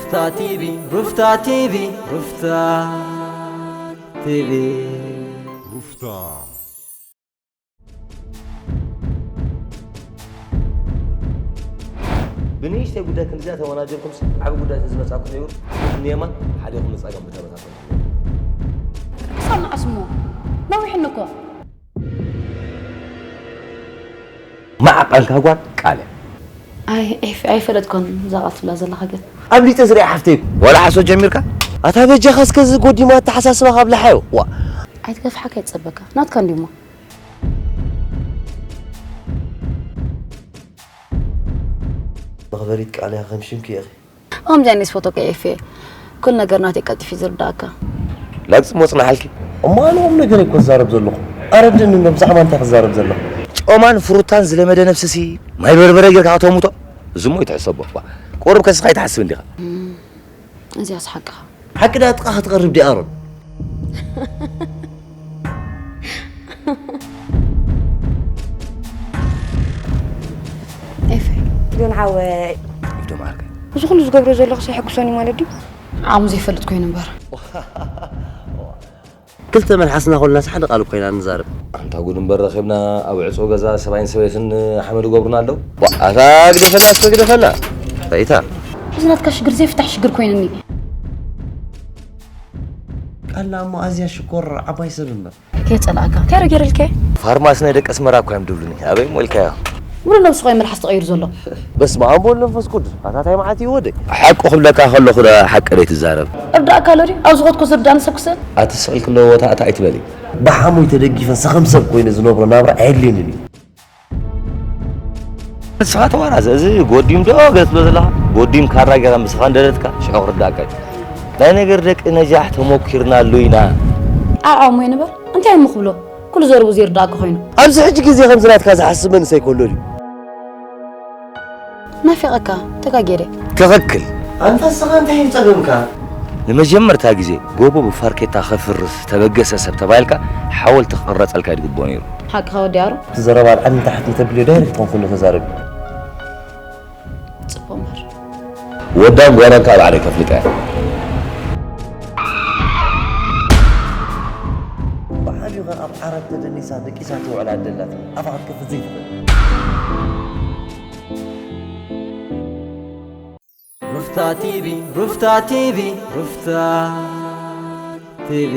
ሩፍታ ቲቪ፣ ሩፍታ ቲቪ፣ ሩፍታ ቲቪ። ሩፍታ። ብንእሽተይ ጉዳይ ክንዲዚኣ ተወናጀልኩምስ ዓቢ ጉዳይ ተዝመጻኩም ነይሩ፣ ንየማን ሓዲኹም ንጸገም ብተበታተንኩም። ክሳብ መዓስ እሞ? ነዊሕኒ እኮ። ማዕቐንካ ጓል ቃለ። ኣይ፣ ኤፍ-፣ ኣይፈለጥኮን እዛ ቃል ትብላ ዘለኻ ግን። ኣብሊጠ ዝሪኣ ሓፍተይ እኮ። ዋላ ሓሶት ጀሚርካ? ኣታ በጃኻ እስከ እዚ ጎዲማ ኣተሓሳስባኻ ኣብልሓዮ። ዋ። ኣይትገፍሓካ ይጸበካ። ናትካ እንዲሞ። መኽበሪት ቃልያ ከም ሽምኪ ኢኺ። ከምዚ ዓይነት ፎቶ ከየፌ ኩሉ ነገር ናተይ ቀልጢፉ እዩ ዝርዳእካ። ላግጺ ሞጽና ሓልኪ። እሞ ኣነ ቁም ነገር እኮ ክዛረብ ዘለኹ። ኣረድእኒ እንዶ ብዛዕባ እንታይ ክዛረብ ዘለኹ? ጮማን ፍሩታን ዝለመደ ነብስሲ ማይ በርበረ ጌርካ ከተሙቶ። እዚ እሞ ይትሕሰቦ። ባ፣ ቁሩብ ከስኻ ይትሓስብ እንዲኻ። እም፣ እዚኣስ ሓቅኻ። ሓቂ ደኣ ጥቓ ክትቐርብ ድያ ኣሮን? ኤፈይ። ጆን ሓወይ። ኢፍዶ ማርከ። እዚ ኩሉ ዝገብሮ ዘለኹ ሰይሕጉሶኒ ማለት ድዩ? ዓሙ ዘይፈልጥ ኮይኑ እምበር። ክልተ መልሓስና ኮልናስ ሓደ ቃል ኮይና ንዛረብ። ኣንታ ጉድ እምበር ረኺብና ኣብ ዕጹው ገዛ ሰብኣይን ሰበይትን ሓመድ ይገብሩና ኣለዉ። ዋ፣ ኣታ ግደፈና እስከ ግደፈና። ራይታ። እዚ ናትካ ሽግር ዘይፍታሕ ሽግር ኮይኑኒ። ቃልና እሞ ኣዝያ ሽኮር ዓባይ ሰብ እምበር። ከየጸላእካ። እንታይ ዶ ገይረልከ? ፋርማሲ ናይ ደቂ ኣስመራ እኮ እዮም ድብሉኒ። ኣበይ ሞልካዮ? ሙሉ ነብስኻ እዩ መልሓስ ተቐይሩ ዘሎ። በስመ ኣብ ወወልድ ወመንፈስ ቅዱስ። ኣታ ታይ መዓት እዩ ወደይ? ሓቁ ክብለካ ከለኹ ዶ ሓቂ ደይ ትዛረብ? እርዳእካ ኣሎ ድዩ? ኣብ ዝኾትኮ ዝርዳእኒ ሰብ ክስእን? ኣቲ ስቕ ኢልኪ ኣለዎ ቦታ ኣታ ኣይትበሊ። ብሓሙይ ተደጊፈ ሰኸም ሰብ ኮይነ ዝነብሮ ናብራ ኣየድልየንን እዩ። ንስኻ ተዋራዘ፣ እዚ ጎዲም ዶ ገለ ትብሎ ዘለኻ? ጎዲም ካራ ጌራ ምስኻ እንደረትካ ሽዑ ክርዳእካ እዩ። ናይ ነገር ደቂ ነጃሕ ተሞኪርናሉ ኢና። ዓዓሙ ይንበር፣ እንታይ እሞ ክብሎ? ኩሉ ዘረቡ ዘይርዳእካ ኮይኑ። ኣብዚ ሕጂ ግዜ ከምዚ ናትካ ዝሓስብ መንእሰይ ከሎ ድዩ? ናፊቐካ፣ ተጋጌደ። ትኽክል። ኣንታ ንስኻ እንታይ እዩ ጸገምካ? ንመጀመርታ ግዜ ጎቦ ብፋርኬታ ከፍርስ ተበገሰ ሰብ ተባሂልካ ሓወልቲ ክቕረጸልካ እዩ ዝግብኦ ነይሩ። ሓቅኻ ወዲ ኣሮ። እቲ ዘረባ ኣልዓል ንታሕቲ እንተብልዮ ዳይሬክት ኮንኩ እንዶ ተዛረቢ። ጽቡቕ እምበር። ወዳን ጓላን ካብ ባዕለይ ከፍልጣ እየ። ብዓቢኻ ኣብ ዓራት ተደኒሳ ደቂሳ ትውዕል ኣደ ኣላትኒ። ኣፋ ክትከፍት ዘይትኽእል። ሩፍታ ቲቪ፣ ሩፍታ ቲቪ፣ ሩፍታ ቲቪ።